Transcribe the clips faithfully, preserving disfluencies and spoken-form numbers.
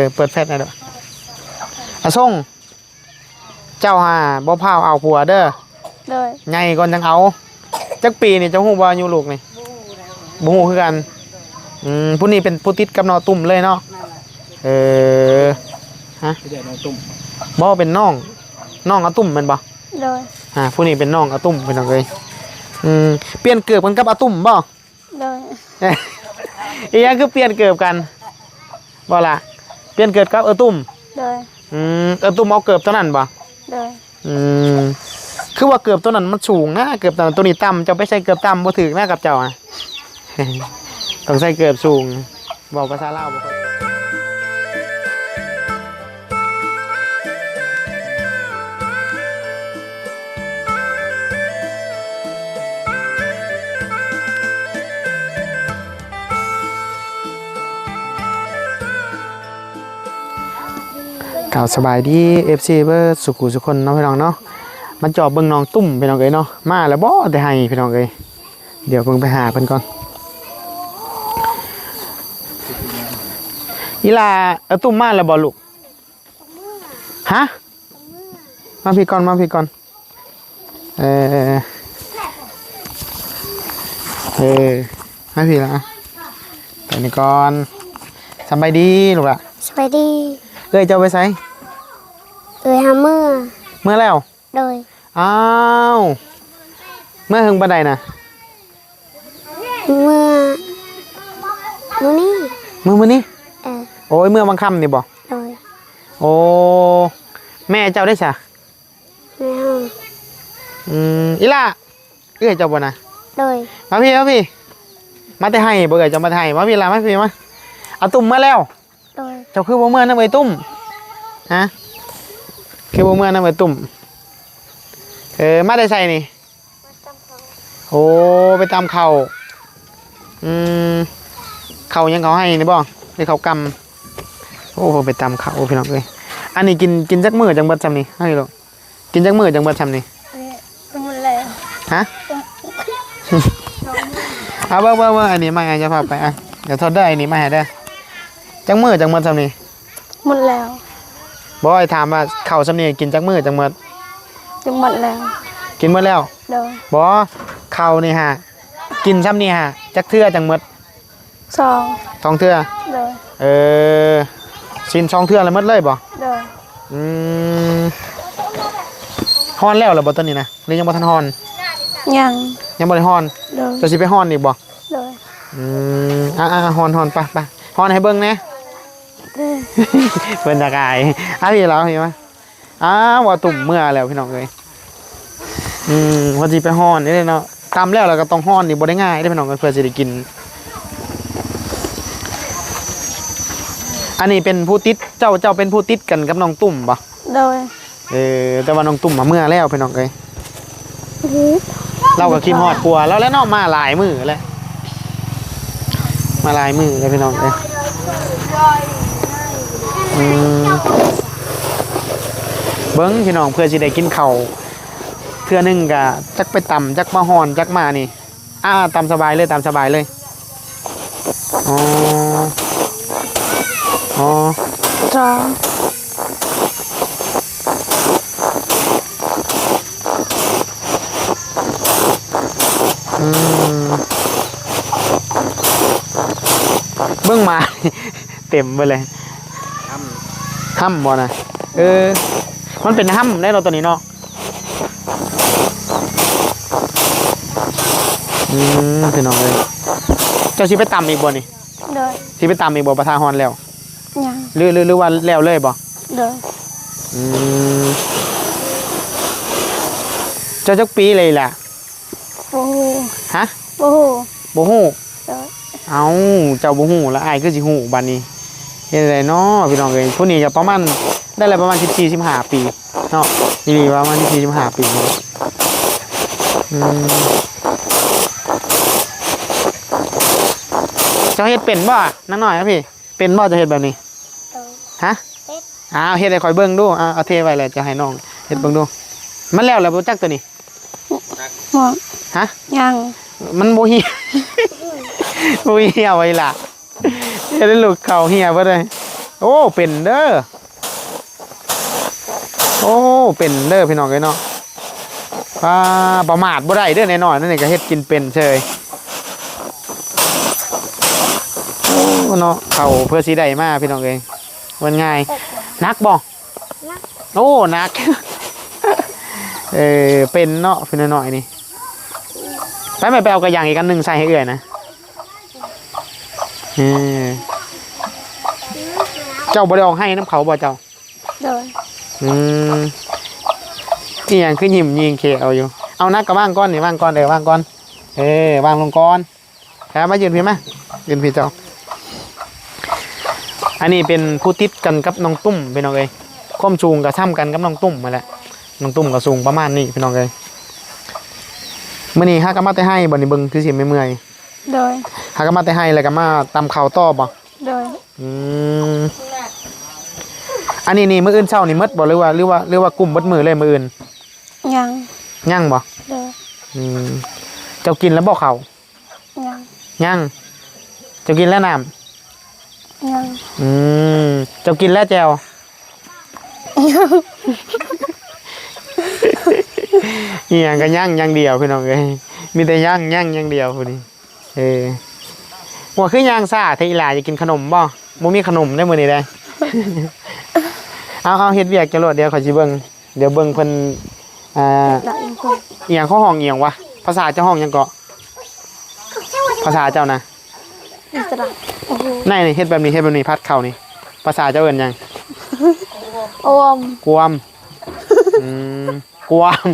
อ เปิดแฟลชหน่อยเด้อ อาส่ง เจ้าหาบ่พาวเอาผัวเด้อ โดย ใหญ่ก่อนจังเอา จักปีนี่ เจ้าฮู้บ่อายุลูกนี่ บ่ฮู้คือกัน อืม ผู้นี้เป็นผู้ติดกับน้องตุ้มเลยเนาะ เออ ฮะ ที่เดียวน้องตุ้ม บ่ เป็นน้อง น้องอาตุ้มแม่นบ่ โดย อ่า ผู้นี้เป็นน้องอาตุ้ม พี่น้องเอ้ย อืม เปลี่ยนเกือบกันกับอาตุ้มบ่ โดย อีหยังคือเปลี่ยนเกือบกัน บ่ล่ะ เปลี่ยนเกือบกับเออตุ้ม โดย อืม เออตุ้มเอาเกือบตัวนั้นบ่ โดย อืม คือว่าเกือบตัวนั้นมันสูงนะ เกือบตัวนั้น ตัวนี้ต่ำ เจ้าไปใส่เกือบต่ำบ่ถืกนะกับเจ้าอะ ต้องใส่เกือบสูง เว้าภาษาลาวบ่ค่อย กล่าวสบายดี เอฟซี เบิดสุขุสุคนเนาะพี่น้องเนาะ มาจอบเบิ่งน้องตุ้มพี่น้องเอ้ยเนาะ มาแล้วบ่แต่ไห้พี่น้องเอ้ย เดี๋ยวเพิ่งไปหาเพิ่นก่อน อีหล่า เออตุ้มมาแล้วบ่ลูก ฮะ มาพี่ก่อน มาพี่ก่อน เออ เออ มาพี่ละ ไปนี่ก่อน สำบายดีลูกละ สบายดี เอ้ยเจ้าไปไส เอ้ยหาเมื่อ เมื่อแล้ว โดย อ้าว เมื่อเฮิงปานใดนะ เมื่อ มื้อนี้ มื้อมื้อนี้ เออ โอ้ย เมื่อวังค่ำนี่บ่ โดย โอ้ แม่เจ้าได้ซะ แม่เฮา อืม อีหล่า เอื้อยเจ้าบ่นะ โดย มาพี่ มาพี่ มาแต่ไห้บ่ เอื้อยเจ้ามาแต่ไห้ มาพี่ล่ะ มาพี่มา เอาตุ้มมาแล้ว โดย เจ้าคือบ่เมือนำเอื้อยตุ้ม ฮะ คือบ่เมือนำเอื้อยตุ้ม เออ มาแต่ไสนี่ โอ้ ไปตำข้าว อืม ข้าวหยังเขาให้นี่บ่ หรือข้าวกำ โอ้ ไปตำข้าว โอ้ พี่น้องเอ้ย อันนี้กิน กินจักมื้อจังเบิดซ่ำนี่ ให้ลูก กินจักมื้อจังเบิดซ่ำนี่ เอ้ย หมดแล้ว ฮะ เอาเบิ่ง เบิ่ง เบิ่ง อันนี้มาให้ จะพาไป อ่ะ เดี๋ยวทอดได้ อันนี้มาให้เด้อ จักมื้อจังเบิดซ่ำนี่ หมดแล้ว บ่ อ้ายถามว่าข้าวซ่ำนี่กินจักมื้อจังเบิด กินหมดแล้ว กินหมดแล้ว โดย บ่ ข้าวนี่ฮะ กินซ่ำนี่ฮะ จักเทื่อจังเบิด สอง สองเทื่อ โดย เออ กินสองเทื่อแล้วเบิดเลยบ่ โดย อืม ฮ้อนแล้วเหรอบ่ตอนนี้นะ หรือยังบ่ทันฮ้อน ยัง ยังบ่ได้ฮ้อน โดย เจ้าสิไปฮ้อนอีกบ่ โดย อืม อ่ะ อ่ะ ฮ้อน ฮ้อน ไป ไป ฮ้อนให้เบิ่งแหน่ เออ เพิ่นอยากอาย อ่ะ พี่ลาว พี่มา อ้าว ว่าตุ้มเมื่อแล้วพี่น้องเอ้ย อืม ว่าสิไปฮ้อนนี่เด้เนาะ ตำแล้ว แล้วก็ต้องฮ้อนนี่บ่ได้ง่ายเด้พี่น้องเอ้ย เพื่อสิได้กิน อันนี้เป็นผู้ติด เจ้า เจ้าเป็นผู้ติดกันกับน้องตุ้มบ่ โดย เออ แต่ว่าน้องตุ้มมาเมื่อแล้วพี่น้องเอ้ย อือหือ เราก็คิดฮอดผัวแล้วแหละเนาะ มาหลายมื้อแล้ว มาหลายมื้อแล้วพี่น้องเอ้ย อืม เบิ่งพี่น้อง เพื่อสิได้กินข้าวเทื่อหนึ่งก็จักไปตำ จักมาฮ้อน จักมานี่ อ่า ตามสบายเลย ตามสบายเลย อ๋อ อ๋อ สอง อืม เบิ่งหมา เต็มไปเลย ห้ำบ่นะ เออ มันเป็นห้ำได้เนาะตัวนี้เนาะ อืม พี่น้องเอ้ย เจ้าสิไปตำอีกบ่นี่ โดย สิไปตำอีกบ่ ปะทาฮอนแล้ว ยัง หรือ หรือ หรือว่าแล้วเลยบ่ โดย อืม เจ้าจักปีเลยล่ะ โอ้โห ฮะ โอ้โห บ่ฮู้ โดย เอ้า เจ้าบ่ฮู้แล้วอ้ายคือสิฮู้บัดนี้ เฮ็ดจั่งใดน้อพี่น้องเอ้ย ผู้นี้ก็ประมาณ ได้แล้วประมาณสิบสี่ สิบห้าปีเนาะ อีหลีประมาณสิบสี่ สิบห้าปี อืม เจ้าเฮ็ดเป็นบ่ นางน้อยอะพี่ เป็นบ่ เจ้าเฮ็ดแบบนี้ โดย ฮะ เป็น อ้าว เฮ็ดให้ข่อยเบิ่งดู อ้าว เอาเทไว้แล้ว เจ้าให้น้องเฮ็ดเบิ่งดู มันแล้วแล้วบ่จักตัวนี้ หมด ฮะ ยัง มันบ่เหี่ยว บ่เหี่ยวไว้ล่ะ เฮ็ดให้ลูกเขาเหี่ยวเบิดเลย โอ้ เป็นเด้อ โอ้ เป็นเด้อพี่น้องเอ้ยเนาะ อ่า ประมาทบ่ได้เด้อ น้อยๆ นั่นนี่ก็เฮ็ดกินเป็นเฉย โอ้ เนาะ เขาเพื่อสิได้มาพี่น้องเอ้ย มันง่าย หนักบ่ หนัก โอ้ หนัก เออ เป็นเนาะ พี่น้อยๆ นี่ ไปแม่ ไปเอากระยางอีกอันหนึ่งใส่ให้เอื้อยนะ เออ เจ้าบ่ได้ออกไห้นำเขาบ่เจ้า โดย อืม อีหยังคือยิ้มยิงเคเอาอยู่ เอานักก็วางก่อนนี่ วางก่อน เออ วางก่อน เออ วางลงก่อน ครับ มายืนพี้มา ยืนพี้เจ้า อันนี้เป็นผู้ติดกันกับน้องตุ้มพี่น้องเอ้ย ความสูงก็ส่ำกันกับน้องตุ้มนั่นแหละ น้องตุ้มก็สูงประมาณนี้พี่น้องเอ้ย มื้อนี้เฮาก็มาแต่ไห้บ่นี่ เบิ่งคือสิเมื่อยๆ โดย เฮาก็มาแต่ไห้แล้วก็มาตำข้าวต่อบ่ โดย อืม อันนี้นี่มื้ออื่นเช้านี่หมดบ่ หรือว่า หรือว่า หรือว่ากุ้มเบิดมื้อเลยมื้ออื่น ยัง ยังบ่ โดย อืม เจ้ากินแล้วบ่ข้าว ยัง ยัง เจ้ากินแล้วน้ำ ยัง อืม เจ้ากินแล้วแจ่ว อีหยังก็ยังอย่างเดียวพี่น้องเอ้ย มีแต่ยัง ยังอย่างเดียวผู้นี้ เออ ว่าคือย่างซ่าแท้ อีหล่าอยากกินขนมบ่ บ่มีขนมได้มื้อนี้ได้ เอา เอา เฮ็ดเวียกจะโลด เดี๋ยวข้อยสิเบิ่ง เดี๋ยวเบิ่งเพิ่น อ่า ได้อยู่ อีหยังเขาฮ้องอีหยังวะ ภาษาเจ้าฮ้องหยังเกาะ ภาษาเจ้านะ อิสระ โอ้โห นี่ นี่ เฮ็ดแบบนี้ เฮ็ดแบบนี้ ผัดข้าวนี่ ภาษาเจ้าเอิ้นหยัง อวม กวม อืม กวม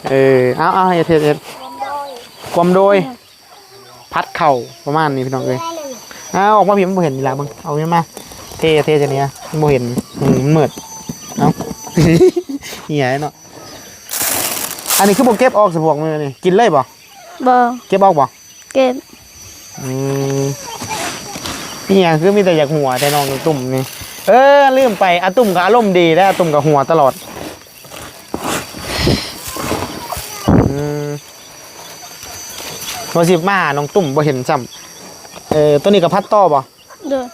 เออ เอา เอา เฮ็ด เฮ็ด เฮ็ด กวมโดย ผัดข้าวประมาณนี้พี่น้องเอ้ย เอาออกมาพี้ มันบ่เห็นนี่ล่ะ เบิ่ง เอาพี้มา เท เทจะเนี้ย มันบ่เห็น อืม มันมืด เอา เหียเนาะ อันนี้คือบ่เก็บออกซะพวกมื้อนี่ กินเลยบ่ บ่ เก็บออกบ่ เก็บ อืม อีหยังคือมีแต่อยากหัวแท้น้องตุ้มนี่ เออ ลืมไป อาตุ้มก็อารมณ์ดีแล้ว อาตุ้มก็หัวตลอด อืม ว่าสิมาหาน้องตุ้มบ่เห็นซ้ำ เออ ตัวนี้ก็ผัดต่อบ่ โดย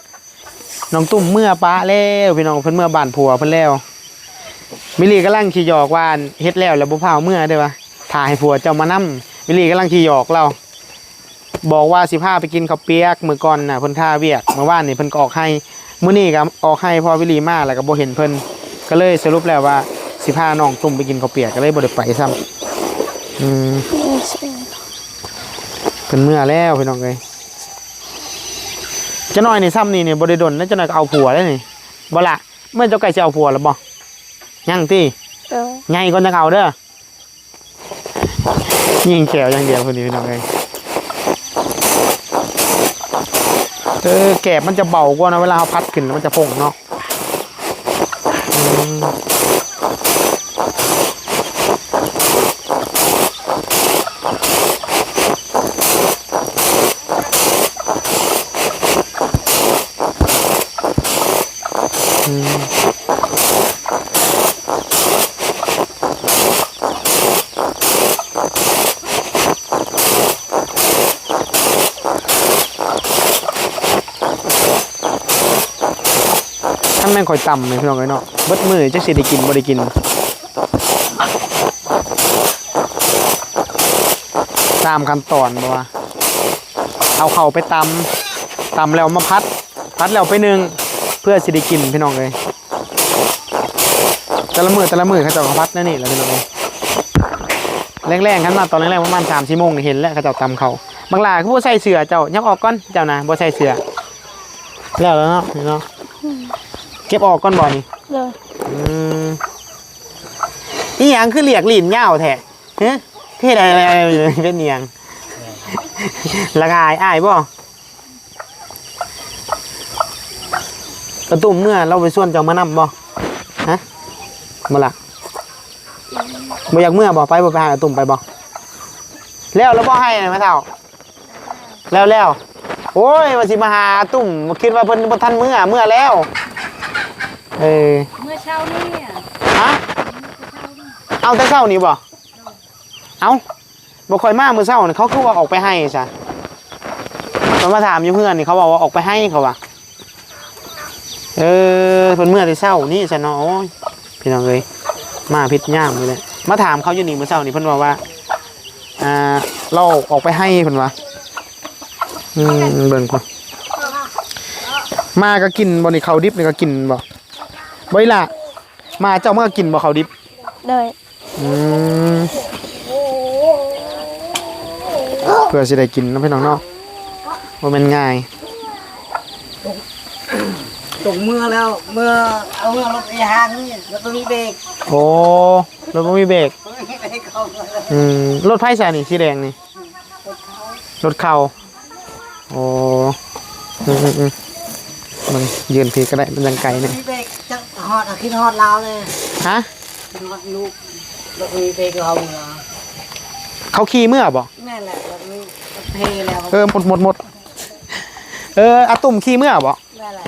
น้องตุ้มเมือปะแล้วพี่น้อง เพิ่นเมือบ้านผัวเพิ่นแล้ว มิลลี่กำลังขี้หยอกว่าเฮ็ดแล้ว แล้วบ่พาเอาเมือเด้อวะ ถ้าให้ผัวเจ้ามานำ มิลลี่กำลังขี้หยอกเรา บอกว่าสิพาไปกินข้าวเปียก มื้อก่อนน่ะเพิ่นคาเวียก มื้อวานนี่เพิ่นก็ออกไฮ่ มื้อนี้ก็ออกไฮ่ พอวิลลี่มาแล้วก็บ่เห็นเพิ่น ก็เลยสรุปแล้วว่าสิพาน้องตุ้มไปกินข้าวเปียก ก็เลยบ่ได้ไปซ้ำ อืม เพิ่นเมือแล้วพี่น้องเอ้ย จักหน่อยนี่ซ้ำนี่นี่บ่ได้ดนนะ จักหน่อยก็เอาผัวแล้วนี่ บ่ล่ะ เมื่อเจ้าไก่สิเอาผัวแล้วบ่ ยังติ เออ ใหญ่ก่อนจังเอาเด้อ ยิงแก้วอย่างเดียวคนนี้พี่น้องเอ้ย เออ แกบมันจะเบากว่านะ เวลาเราพัดขึ้นแล้วมันจะฟงเนาะ อืม อืม คันแม่นข่อยตำนี่พี่น้องเอ้ยเนาะ เบิดมื้อจักสิได้กินบ่ได้กิน ตามขั้นตอนบ่ว่า เอาเข้าไปตำ ตำแล้วมาผัด ผัดแล้วไปนึ่ง เพื่อสิได้กินพี่น้องเอ้ย แต่ละมื้อแต่ละมื้อเขาเจ้าก็ผัดแนวนี้แหละพี่น้องเอ้ย แลงๆ คันมาตอนแลงๆ ประมาณสามสี่โมงนี่เห็นแล้วเขาเจ้าตำข้าว บักหล่าคือบ่ใส่เสื้อเจ้า ยับออกก่อนเจ้านะ บ่ใส่เสื้อ แล้วแล้วเนาะ เนาะ เก็บออกก่อนบ่นี่ เลย อืม อีหยังคือเรียกลิ้นยาวแท้ ฮะ เฮ็ดอะไร เป็นอีหยัง ละอาย อายบ่ อาตุ้มเมือ เราไปชวนเจ้ามานำบ่ ฮะ บ่ล่ะ บ่อยากเมือบ่ ไปบ่ ไปหาอาตุ้มไปบ่ แล้ว แล้วบ่ไห้นะแม่เฒ่า แล้ว แล้ว โอ้ย ว่าสิมาหาอาตุ้ม คิดว่าเพิ่นบ่ทันเมือ เมือแล้ว เออ เมื่อเช้านี่อะ ฮะ เอาแต่เช้านี่บ่ เอ้า บ่ค่อยมามื้อเช้านี่ เขาคือว่าออกไปไห้ซะ เขามาถามอยู่เฮือนนี่ เขาบอกว่าออกไปไห้เขาว่า เ เออ เพิ่นเมื่อแต่เช้านี้ซะเนาะ โอ้ย พี่น้องเอ้ย มาผิดยามเลยแหละ มาถามเขาอยู่นี่มื้อเช้านี่ เพิ่นว่าว่า อ่า เราออกไปไฮ่เพิ่นว่า อืม เบิ่งก่อน มาก็กินบ่นี่ ข้าวดิบนี่ก็กินบ่ บ่อีหล่ะ มาเจ้ามาก็กินบ่ข้าวดิบ โดย อืม เพื่อสิได้กินเนาะพี่น้องเนาะ บ่แม่นง่าย ตกเมื่อแล้ว เมื่อเอาเมื่อรถไอ้หางนี่ รถบ่มีเบรก โอ้ รถบ่มีเบรก บ่มีเบรกเข้ามาแล้ว อืม รถไผซะนี่ สีแดงนี่ รถเขา โอ้ อืม อืม อืม มันยืนพีก็ได้ มันยังไกลเนี่ย มีเบรกจะฮอดอะ คิดฮอดลาวเลย ฮะ คิดฮอดลูก รถมีเบรกเอาเมือ เขาขี่เมื่อบ่ แม่นแหละ รถมีรถเพแล้ว เออ หมด หมด หมด เออ อาตุ่มขี่เมื่อบ่ แม่นแหละ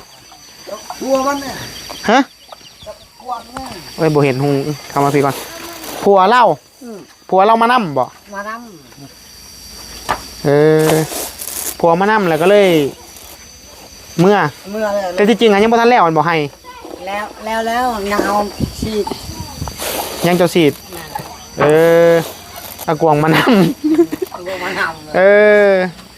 ผัวมันเนี่ย ฮะ ผัวมันเนี่ย เอ้ย บ่เห็นหุง เข้ามาพี่ก่อน ผัวเล่า อืม ผัวเล่ามานำบ่ มานำ เออ ผัวมานำแล้วก็เลย เมื่อ เมื่อเลย แต่ที่จริงอะยังบ่ทันแล้วมันบ่ไฮ่ แล้ว แล้ว แล้ว ยังเอาฉีด ยังเจ้าฉีด นั่น เออ เอากวางมานำ เอากวางมานำเลย เออ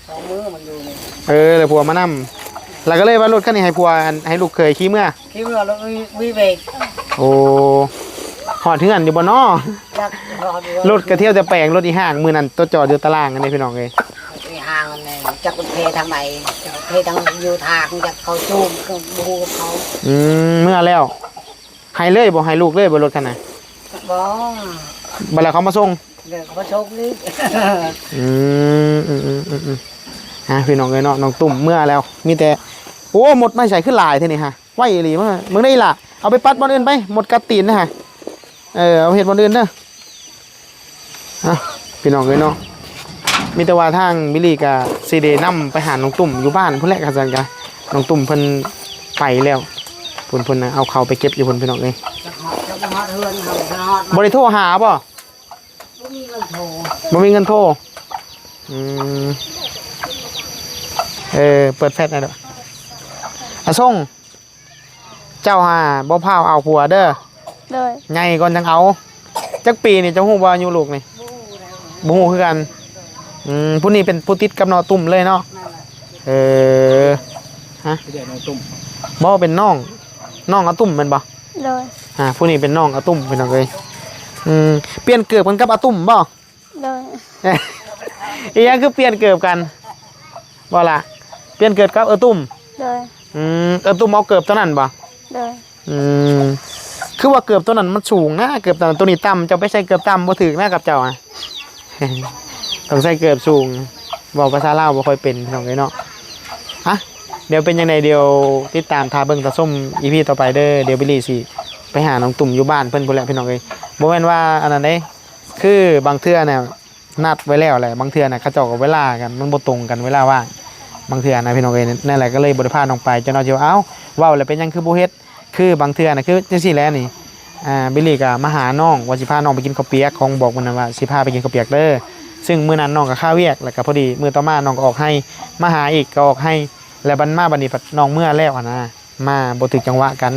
สองมือมันอยู่นี่ เออ แล้วผัวมานำ แล้วก็เลยว่ารถคันนี้ให้ผัว อัน ให้ลูกเขยขี่เมื่อ คิดว่ารถมี มีเบรก โอ้ ฮอดเฮือนอยู่บ่น้อ จักฮอดอยู่ รถกระเที่ยวแต่แปลง รถอีห่าง มื้อนั้นตัวจอดอยู่ตารางอันนี้พี่น้องเอ้ย อีห่างอันนี้จักมันเพทางไหน จักมันเพทางอยู่ทาง จักเขาจูงก็บ่ฮู้กับเขา อืม เมื่อแล้ว ให้เลยบ่ ให้ลูกเลยบ่ รถคันนั้น บ่ บัดแล้วเขามาส่ง เดี๋ยวเขามาส่งนี่ อืม อืม อืม อืม อืม ฮะ พี่น้องเอ้ยเนาะ น้องตุ้มเมื่อแล้ว มีแต่ โอ้ หมดไม่ใส่ขึ้นหลายเท่านี้ฮะ ไวอีหลีมา มึงได้ล่ะ เอาไปปัดบ่อนอื่นไป หมดกัดตีนนะฮะ เออ เอาเฮ็ดบ่อนอื่นเด้อ อ่ะ พี่น้องเอ้ยเนาะ มีแต่ว่าทางบิลลี่ก็สิได้นำไปหาน้องตุ้มอยู่บ้านพุ้นแหละ คันซั่นก็ น้องตุ้มเพิ่นไปแล้ว เพิ่น เพิ่นน่ะเอาเข้าไปเก็บอยู่พุ้น พี่น้องเอ้ย จะฮอด จะฮอดเฮือนเขา จะฮอด บ่ได้โทรหาบ่ บ่มีเงินโทร บ่มีเงินโทร อืม เออ เปิดแฟลชหน่อยเด้อ อาส่ง เจ้าหาบ่พาวเอาผัวเด้อ โดย ใหญ่ก่อนจังเอา จักปีนี่เจ้าฮู้บ่อายุลูกนี่ บ่ฮู้คือกัน อืม ผู้นี้เป็นผู้ติดกับน้องตุ้มเลยเนาะ เออ ฮะ เดี๋ยวน้องตุ้ม บ่เป็นน้อง น้องอาตุ้มแม่นบ่ โดย อ่า ผู้นี้เป็นน้องอาตุ้ม พี่น้องเอ้ย อืม เปลี่ยนเกือบกันกับอาตุ้มบ่ โดย อีหยังคือเปลี่ยนเกือบกัน บ่ล่ะ เปลี่ยนเกือบกับอาตุ้ม โดย อืม อาตุ้มเอาเกือบตัวนั้นบ่ โดย อืม คือว่าเกือบตัวนั้นมันสูงนะ เกือบตัวนั้น ตัวนี้ต่ำ เจ้าไปใส่เกือบต่ำบ่ถืกนะกับเจ้าอะ ต้องใส่เกือบสูง เว้าภาษาลาวบ่ค่อยเป็น พี่น้องเอ้ยเนาะ ฮะ เดี๋ยวเป็นจั่งใด เดี๋ยวติดตามถ่าเบิ่งถ่าชม อีพี ต่อไปเด้อ เดี๋ยวบิลลี่สิไปหาน้องตุ้มอยู่บ้านเพิ่นพุ้นแหละ พี่น้องเอ้ย บ่แม่นว่าอันนั้นเด้ คือบางเทื่อน่ะนัดไว้แล้วแหละ บางเทื่อน่ะเขาเจ้าก็เวลากัน มันบ่ตรงกันเวลาว่าง บางเทื่อนะพี่น้องเอ้ย นั่นแหละก็เลยบ่ได้พาน้องไป เจ้าน้อยสิว่า เอ้า เว้าแล้วเป็นหยังคือบ่เฮ็ด คือบางเทื่อน่ะ คือจั่งซี้แหละนี่ อ่า บิลลี่ก็มาหาน้อง ว่าสิพาน้องไปกินข้าวเปียก ของบอกมื้อนั้นว่าสิพาไปกินข้าวเปียกเด้อ ซึ่งมื้อนั้นน้องก็คาเวียก แล้วก็พอดีมื้อต่อมาน้องก็ออกไฮ่ มาหาอีกก็ออกไฮ่ แล้วบัดมาบัดนี้พัดน้องเมือแล้วหั้นนะ มาบ่ถืกจังหวะกัน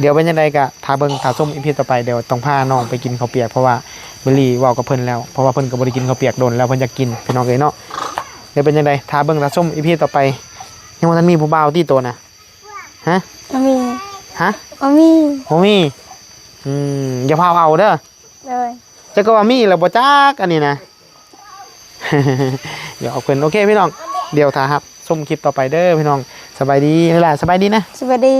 เดี๋ยวเป็นจั่งใดก็ถ่าเบิ่งถ่าชม อีพี ต่อไป เดี๋ยวต้องพาน้องไปกินข้าวเปียก เพราะว่าบิลลี่เว้ากับเพิ่นแล้ว เพราะว่าเพิ่นก็บ่ได้กินข้าวเปียกโดนแล้ว เพิ่นอยากกิน พี่น้องเอ้ยเนาะ เดี๋ยวเป็นจั่งใดถ่าเบิ่งถ่าชม อีพี ต่อไป ยังบ่ทันมีผู้บ่าวติโตนะ ฮะ บ่มี ฮะ บ่มี บ่มี อืม อย่าพาเอาเด้อ โดย จักก็ว่ามีแล้วบ่จักอันนี้นะ เดี๋ยวเอาเพิ่น โอเคพี่น้อง เดี๋ยวถ่าฮับชมคลิปต่อไปเด้อพี่น้อง สบายดี นี่ล่ะ สบายดีนะ สวัสดี